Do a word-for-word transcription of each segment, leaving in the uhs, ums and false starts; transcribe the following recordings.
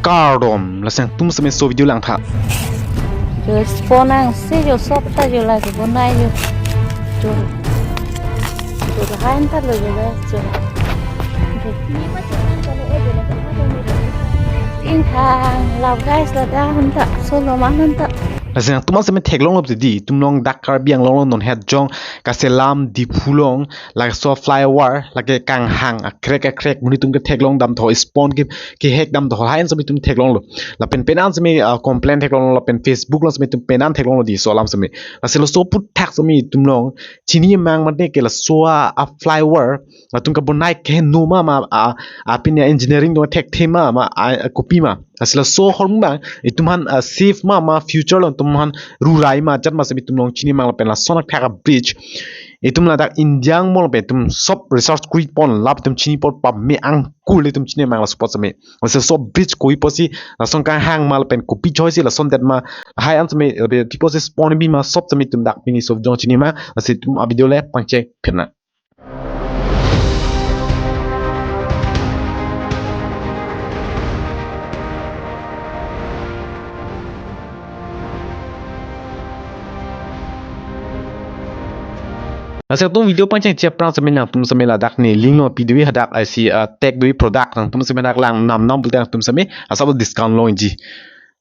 Kardom, lasi nangtum sitame laso video langtha. Jo spawn angse jo sop ta jo lake bonai jo. Jo. Jo lahain ta lo jo la jo. Ingthang, love guys, ladak hanta, solo man hanta. Lasi nangtum sitame theklonglo dei, itum along dak Karbi Anglong along non het jong, Kaselam, Diphu along, laso flyover, lake kanghang, akrek akrek, monit atum ke theklong damthu, spawn ke, kehek damthu, lahain sitame itum theklonglo. Lapen penan sitame, ah, complain theklonglo, lapen Facebook along sitame itum penan theklonglo dei laso alam sitame. Lasi laso aphuthak sitame itum along chini mang mate ke laso a, a flyover, latum kebonai keheno ma ma, a, a pini engineering atum thekthe ma ma, a, a kopi ma. Lasi laso ahormu abang itum aphan, ah, safe ma ma, future along itum aphan rurai ma, jat ma sitame itum along chini mang lapen lason athak a bridge. Itum ladak India angbong pen itum sop research kuri pon lapen itum chini pon pame angkur le itum chini mang laso apot sitame. Lasi laso bridge koi apotsi lason kanghang ma lapen kopi choi si lason det ma, lahai an sitame, eh, tipo si spawn bi ma sop sitame itum dak pini laso jong chini ma, lasi itum a video le pangcheng phirna. Lasi nangtum video pangcheng chepra sitame nangtum sitame ladak ne link lo pidui hadak isi, ah, tag dui product nangtum sitame dak lang nam nam pulote nangtum sitame asap discount longji.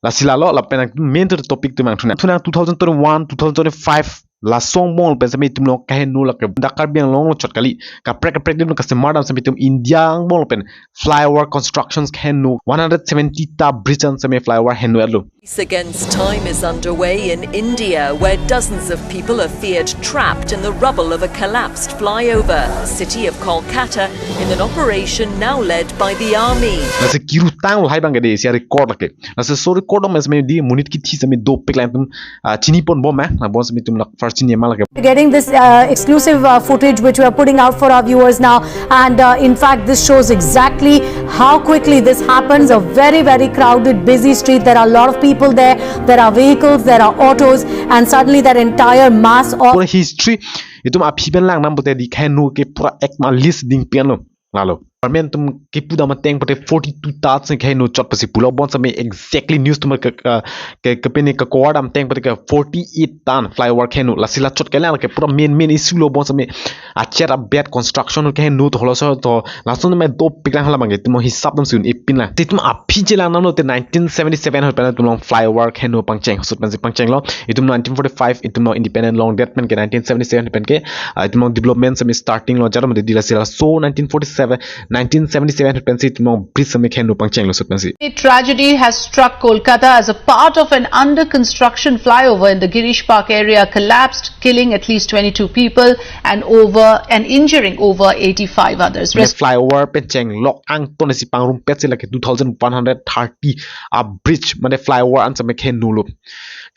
Lasi lalo lapen nang main to the topic itum nangthu nang. Thu nang two thousand twenty-one, two thousand twenty-five laso angbong pen sitame itum along keheno lake dak Karbi Anglong along chot kali. Kaprek kaprek adim kasemar dam sitame itum India angbong pen flyover constructions keheno one hundred seventy ta bridge an sitame flyover heno-etlo. Race against time is underway in India, where dozens of people are feared trapped in the rubble of a collapsed flyover. City of Kolkata in an operation now led by the army. Lasi kiru tanglo lahai abang ke dei isi a record lake. Lasi laso record abang sitame dei monit kithi sitame dopik lang itum, ah, chini pon bom ma, labon sitame itum lak first chini ma lake. Getting this, uh, exclusive, uh, footage which we are putting out for our viewers now. And, uh, in fact, this shows exactly how quickly this happens. A very, very crowded, busy street. There are a lot of people there. There are vehicles, there are autos, and suddenly that entire mass of Pura history, itum aphi pen lang nam pulote dei keheno ke pura ek ma list ding pian lo. Lalo. Government atum kipu dam ateng pulote forty-two ta si keheno chot pusi pulo, bonsitame exactly news atum ke, ke, ke pini ke cover dam ateng pulote ke forty-eight ta flyover keheno. Lasi la chot ke lang ke pura main main issue lo, bonsitame achet abet construction keheno to holo so to lason me dopik lang hala abang ke itum hisap dam si un-e pin lang. Itum aphi chelang nam lote nineteen seventy-seven ahut pen itum along flyover keheno pangcheng, ahut pensi pangchenglo. Itum nineteen forty-five, itum along independent longdet pen ke nineteen seventy-seven pen ke, ah, itum along development sitame starting lo, jaro mate dei lasi laso nineteen forty-seven, nineteen seventy-seven ahut pensi itum along bridge sitame keheno pangchenglo ahut pensi. The tragedy has struck Kolkata as a part of an under construction flyover in the Girish Park area collapsed, killing at least twenty-two people and over, and injuring over eighty-five others. Mane flyover pen chenglok angton si pangrumpet si lake two thousand one hundred thirty a bridge, mane flyover an sitame kehenolo.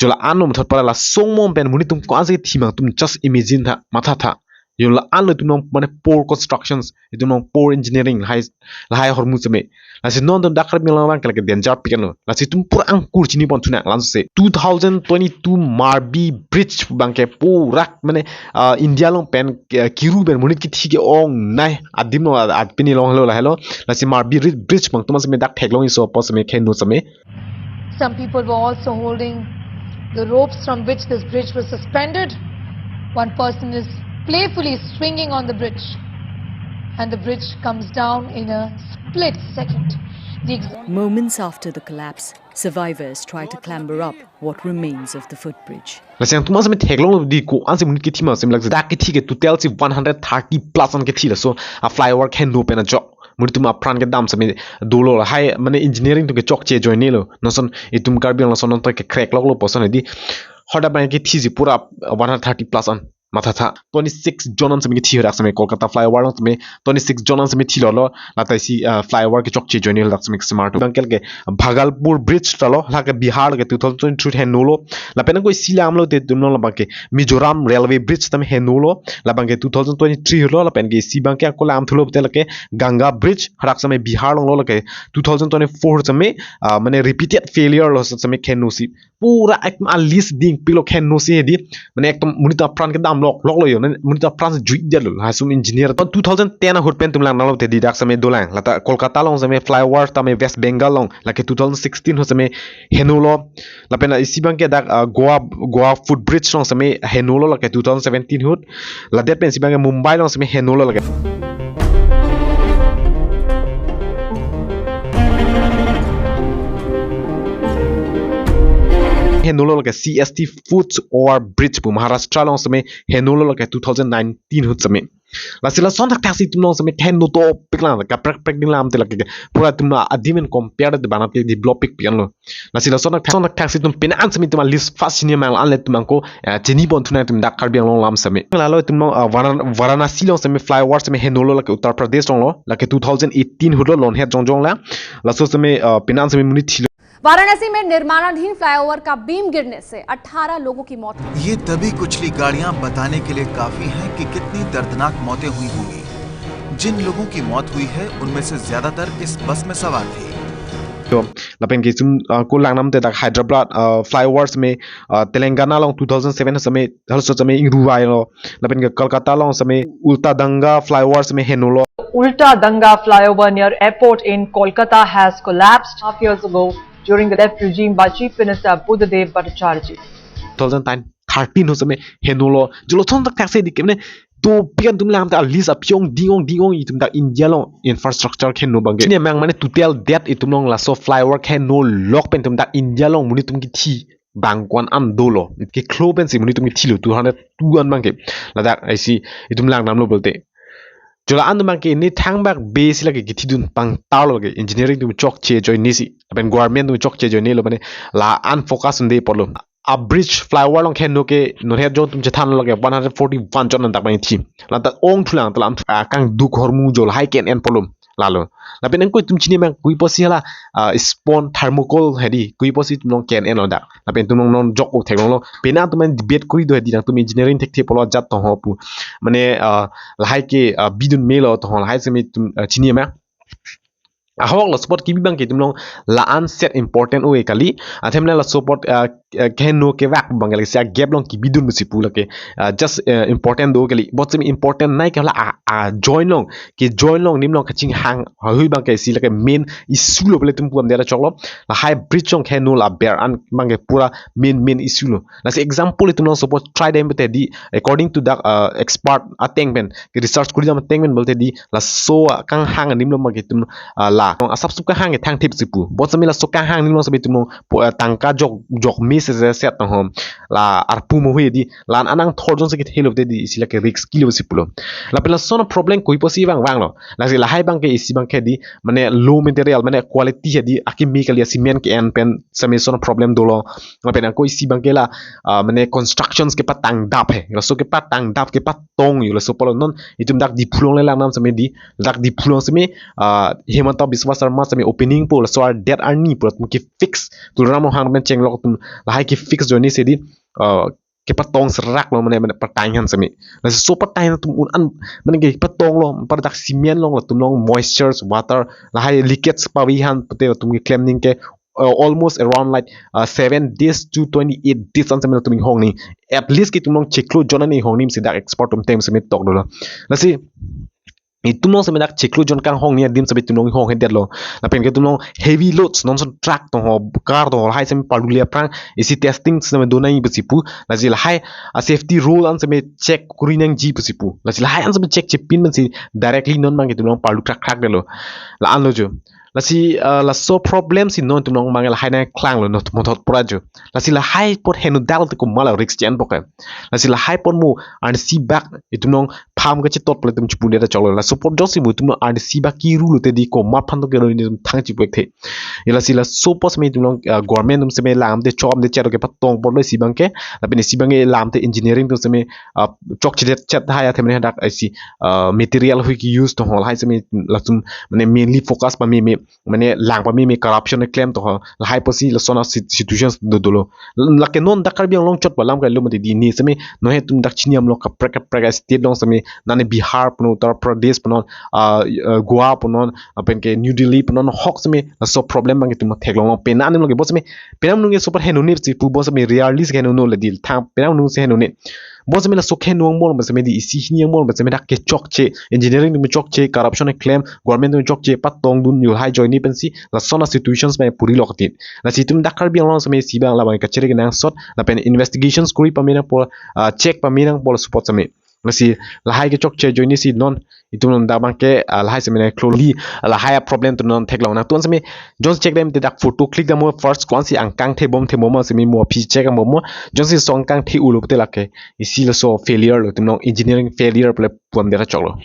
Jo la-an lo mathot pala laso angbong pen monit atum ko-an si thima, itum just imagine tha, matha tha. Jo la-an lo itum along mane poor constructions, itum along poor engineering, lahai, lahai ahormu sitame. Lasi non itum dak Karbi Anglong abang ke lake danger pik anlo. Lasi itum pura angkur chini pon thu nang, lason si two thousand twenty-two Marbi Bridge abang ke pura mane, ah, India along pen, eh, kiru pen monit kithi ke-ongnei adim lo, ah, pini long helo lahelo. Lasi Marbi Ri-, Bridge abang itum sitame dak theklong iso apot sitame keheno sitame. Some people were also holding the ropes from which this bridge was suspended. One person is playfully swinging on the bridge, and the bridge comes down in a split second. The ex- Moments after the collapse, survivors try to clamber up what remains of the footbridge. Lasi nangtum sitame theklonglo dei ko-an si monit kithi ma sitame lake dak kithi ke total si one hundred thirty plus an kithi laso a flyover keheno pen ajok. Monit atum apran kedam sitame dolo, lahai mane engineering atum ke chokche ajoine lo. Lason itum Karbi Anglong lason nonta ke crack loklo puson dei. Hadak abang kithi si pura one hundred thirty plus an. Matha tha. Twenty-six jon an sitame kithi hadak sitame Kolkata flyover along sitame twenty-six jon an sitame thilo lo. Lata isi, ah, flyover ke chokche ajoine lo dak sitame kesemar atum. Abang ke lake Bhagalpur Bridge ta lo, lake Bihar lake two thousand twenty-three henolo. Lapen ko isi lam lote itum along labang ke Mizoram Railway Bridge sitame henolo. Labang ke two thousand twenty-three lo, lapen ke isi abang ke ako lam thulo pulote lake Ganga Bridge, hadak sitame Bihar along lo, lake two thousand twenty-four sitame, ah, mane repeated failure lo sitame keheno si. Pura ek ma list ding pik lo keheno si dei. Mane ekdom monit apran kedam Nok lok lo yo, ne, monit apran si jui dia lo, lahai sum engineer. Ton two thousand ten ahut pen itum lang nalo te didak seme dolang. Lata Kolkata along seme flyover tame West Bengal along, lake two thousand sixteen ahut seme henolo. Lapen isi abangke dak, ah, Goa, Goa footbridge along seme henolo lake two thousand seventeen ahut. Ladet pen isi abangke Mumbai along seme henolo lake. Henolo lake C S T foot over bridge pu Maharashtra along seme henolo lake two thousand nineteen ahut seme. Lasi lason thakthak si itum along seme keheno dopik lang, kaprek prek ding lam te lake pura itum adim en compare te banat ke develop pikpik anlo. Lasi lason thakthak, son thakthak si itum penang seme itum a-list first chini mang an le itum angko, eh, chini pon thunang itum dak Karbi Anglong alam seme. Lalo itum along, ah, Varan-, Varanasi along seme flyover seme henolo lake Uttar Pradesh along lo, lake two thousand eighteen ahut lo lonhet jongjong la. Laso seme, ah, penang seme monit thilo. Varanasi में निर्माणाधीन फ्लाईओवर का बीम गिरने से अठारह लोगों की मौत हुई। ये तभी कुचली गाड़ियां बताने के लिए काफी हैं कि कितनी दर्दनाक मौतें हुई होंगी। जिन लोगों की मौत हुई है, उनमें से ज्यादातर इस बस में सवार थे। To, lapen ke itum, ah, ko langnam te dak Hyderabad, ah, flyover seme, ah, Telangana along two thousand seven seme, halso seme ingruai lo. Lapen ke Kolkata along seme Ulta Danga flyover seme henolo. Ulta Danga flyover near airport in Kolkata has collapsed half years ago during the left regime by Chief Minister Buddhadev Bhattacharya. Two thousand thirteen ahut seme henolo. Jolo thon thakthak si dik mane to pian itum lang ta list aphyong dingong dingong itum dak India along infrastructure keheno abangke. Chini mang mane total debt itum along laso flyover keheno lok pen itum dak India along monit atum kithi bang ko-an an dolo. Keklo pen si monit atum kithilo two hundred two an abangke. Ladak isi itum langnam lo pulote. Jolo an abangke ne thangbak be si lake kithidun pangtar lo ke engineering atum chokche ajoine si. Lapen government atum chokche ajoine lo mane la-an focus un-e apotlo. A-bridge flyover along keheno ke non het jong itum chethan lo ke one hundred forty-one jon an dak abang thi. Ladak ong thulang talam, ah, kangduk hormu jo lahai ke-en apotlo. Lalo. Lapen angko itum chini mang koi pusi hala, ah, spon thermocol hedi, koi pusi itum along ke-en lo dak. Lapen itum along non jok o theklonglo. Penang itum an debate kori do hedi nangtum engineering thekthe apotlo ajat to ho pu. Mane, ah, lahai ke, ah, bidun melo to ho, lahai seme itum, ah, chini mang. Ahok laso apot kebi abangke itum along la-an set important ove kali. Athema laso apot, ah, eh, keheno kevak abangke lake sia gap along kebidun pusi pu lake, ah, just, eh, important do kali. But semi important nai ke hala a, a join along, ke join along anim along kachinghang, hui abangke isi lake main issue lo pule itum puam dera choklo. Lahai bridge along keheno la ber an abangke pura main main issue lo. Lasi example itum along suppose try dem pulote di, according to the, uh, expert ateng pen, ke research kori dam ateng pen pulote di, laso kanghang anim along abangke itum, uh, la asap sup kanghang ke thang thip si pu. But semi laso kanghang anim along semi itum along po, uh, tangka jok, jok me se se set ho. La arpu mo hui di, la-an anang thor jongsi kethelo pulote di, isi lake risk kilo si pulo. Lapen lason a-problem koi pusi vang vanglo. Lasi lahai abangke isi abangke di, mane low material, mane quality hedi, akimi kali a-cement ke-en pen semi lason a-problem dolo. Lapen angko isi abangke la, ah, mane constructions kepatangdap he. Laso kepatangdap kepatong yo laso apotlo non itum dak Diphu along le langnam seme di, dak Diphu along seme, ah, Himanta Biswa Sarma seme opening po laso ar date arni pura itum ke-fix. Tuliram Ronghang pen chenglok atum lahai ke-fix ajoine si di, ah, kepatong serak lo mane, mane patang han semi. Laso patang han atum un-an mane kepatong lo, pada dak cement along latum along moistures, water, lahai leakage pavi han pute latum keklem ning ke, uh, almost around like, uh, seven days to twenty-eight days an semi latum inghong ni. At least ke itum along chiklo jon an inghong ni si dak expert atum atum semi tok dolo. Lasi itum along semi dak chiklo jon kanghong ni adim semi itum along inghong hedetlo. Lapen ke itum along heavy loads, non son truck to ho, car to ho, lahai semi parlu le aphrang isi testing semi do nangji pusi pu. Lasi lahai a-safety rule an semi check kori nangji pusi pu. Lasi lahai an semi check chepin pensi directly non abangke itum along parlu krak krak detlo. La-an lo jo. Lasi, uh, laso problem si non itum along abangke lahai nangklang lo, no mothot pura jo. Lasi lahai apot heno dak te komat la risk chen poke. Lasi lahai apot mo arnisi bak itum along pham kachetot pule itum chipu dera choklo. Laso apot jongsi mo itum along arnisi bak kiru lote di komat aphan to kero itum thang chipu ekthe. Ya lasi laso apot semi itum along, ah, government atum semi lam te chom te chero kepatong apotlo isi abangke. Lapen isi abangke lam te engineering atum semi, ah, chokche det chet hai athema dak isi, ah, material hui ke-use to ho lahai semi latum mane mainly focus pameme, mane lang pameme corruption keklem to ho, lahai pusi lason a-sit-, situations do dolo. Lake non dak Karbi Anglong chot palam kai lo mati di ne semi, non he itum dak chiniam lo kaprek kaprek a-state along semi, nane Bihar punon, Uttar Pradesh punon, ah, ah, Goa punon, lapen ke New Delhi punon ahok semi, laso problem abangke itum theklong lo. Penang anim lo ke bo semi, penang nung ke super heno ne si pu bo semi, realist ke heno no le di thang, penang nung si heno ne. Bonsitame laso khe nuang bol sitame di isi hini ang bol sitame dak kechokche, engineering atum chokche, corruption keklem, government atum chokche, patongdun yo lahai ajoine pensi lason a situations pen puri lo katin. Lasi itum dak Karbi Anglong sitame isi abang labang kachere kenangsot, lapen investigations kuri pame nangpo, ah, check pame nangpo laso apot sitame. Lasi lahai kechokche ajoine si non itum non dak abang ke, ah, lahai sitame nang clearly, ah, lahai a problem atum non theklong nang. Tun sitame jongsi check dam te dak photo click dam mo first ko-ansi angkang thebom thebom sitame mo aphi check dam mo. Jongsi laso angkang the-o lo pute lake isi laso failure lo, itum non engineering failure pu le puan dera choklo.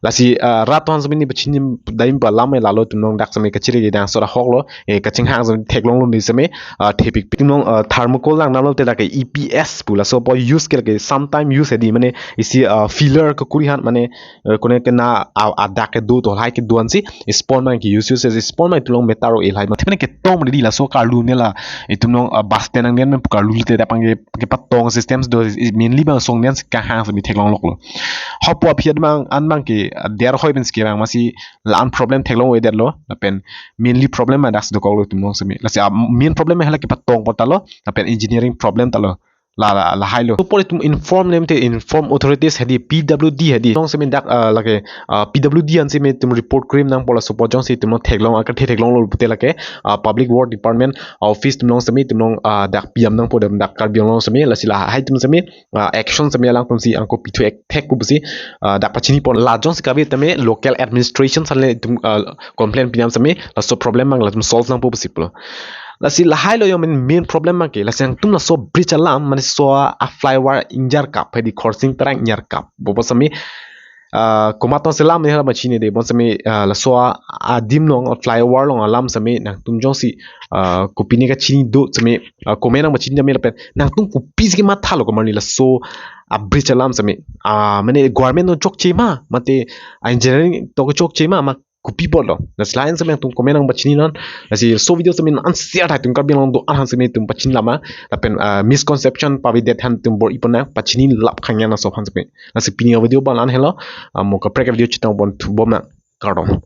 Lasi, ah, rat atum sitame ne pachini dam pu alam e lalo, itum non dak sitame kachere kenangsot ahok lo, eh, kachinghang sitame theklong lo ne sitame, ah, thepik itum non, ah, thermocol lang namlo te dak ke E P S pu laso apot use ke lake sometime use hedi, mane isi, ah, filler kekuri han mane, eh, kone kena, ah, adak kedo to lahai kedo-ansi spon abang ke use use spon abang itum non meter o-e lahai. Mane ketong di laso karlu ne la itum non, ah, bus stand angdeng pu karlu te dak abang ke kepatong systems do, mainly abang song nen si kahang sitame theklong loklo. Hapu aphi abang an abang ke, ah, der hoi pensi kevang masi la-an problem theklong-o-edet lo, lapen mainly problem ma dak si dokok lo itum non sitame. Lasi, ah, main problem hala kepatong apot ta lo, lapen engineering problem ta lo. La, la, lahai lo. Apor itum inform nem te inform authorities hedi P W D hedi. Non sitame dak, ah, lake, ah, P W D an sitame itum report krim nangpo laso apot jongsi itum non theklong, aka the theklong lo pute lake, ah, Public Work Department office atum non sitame itum non, ah, dak P M nangpo dam dak Karbi Anglong sitame, lasi lahai atum sitame, ah, action sitame alangtum si angko pithu ek thek pu pusi, ah, dak pachini pon la jongsi kave tame local administration sale itum, ah, complain pinam sitame laso problem abang latum solve nangpo pusi pulo. Lasi lahai lo yo main, main problem abang ke. Lasi nangtum laso bridge alam mane laso a flyover ingjarkap hedi Khorsing Terang ingjarkap. Bo bo sitame, ah, komat atum selam ne hala pachini de. Bonsitame, ah, laso a adim along, a flyover along alam sitame nangtum jongsi, ah, kopine kachini do sitame, ah, comment nang pachini dam lapen nangtum kopisi kematha lo komarni laso a bridge alam sitame. Ah, mane government atum chokche ma, mate engineering atum chokche ma, ma kopi apot lo. Lasi lahai sitame nangtum comment nang pachini non. Lasi laso video sitame nang share tha itum Karbi Anglong do-an aphan sitame itum pachini lama. Lapen, ah, misconception pavidet aphan itum bor-i pon nang pachini lap khangya na so aphan sitame. Lasi pini a video abang la-an helo. Ah, mo kaprek a video chetong pon thu bom nang. Kardom.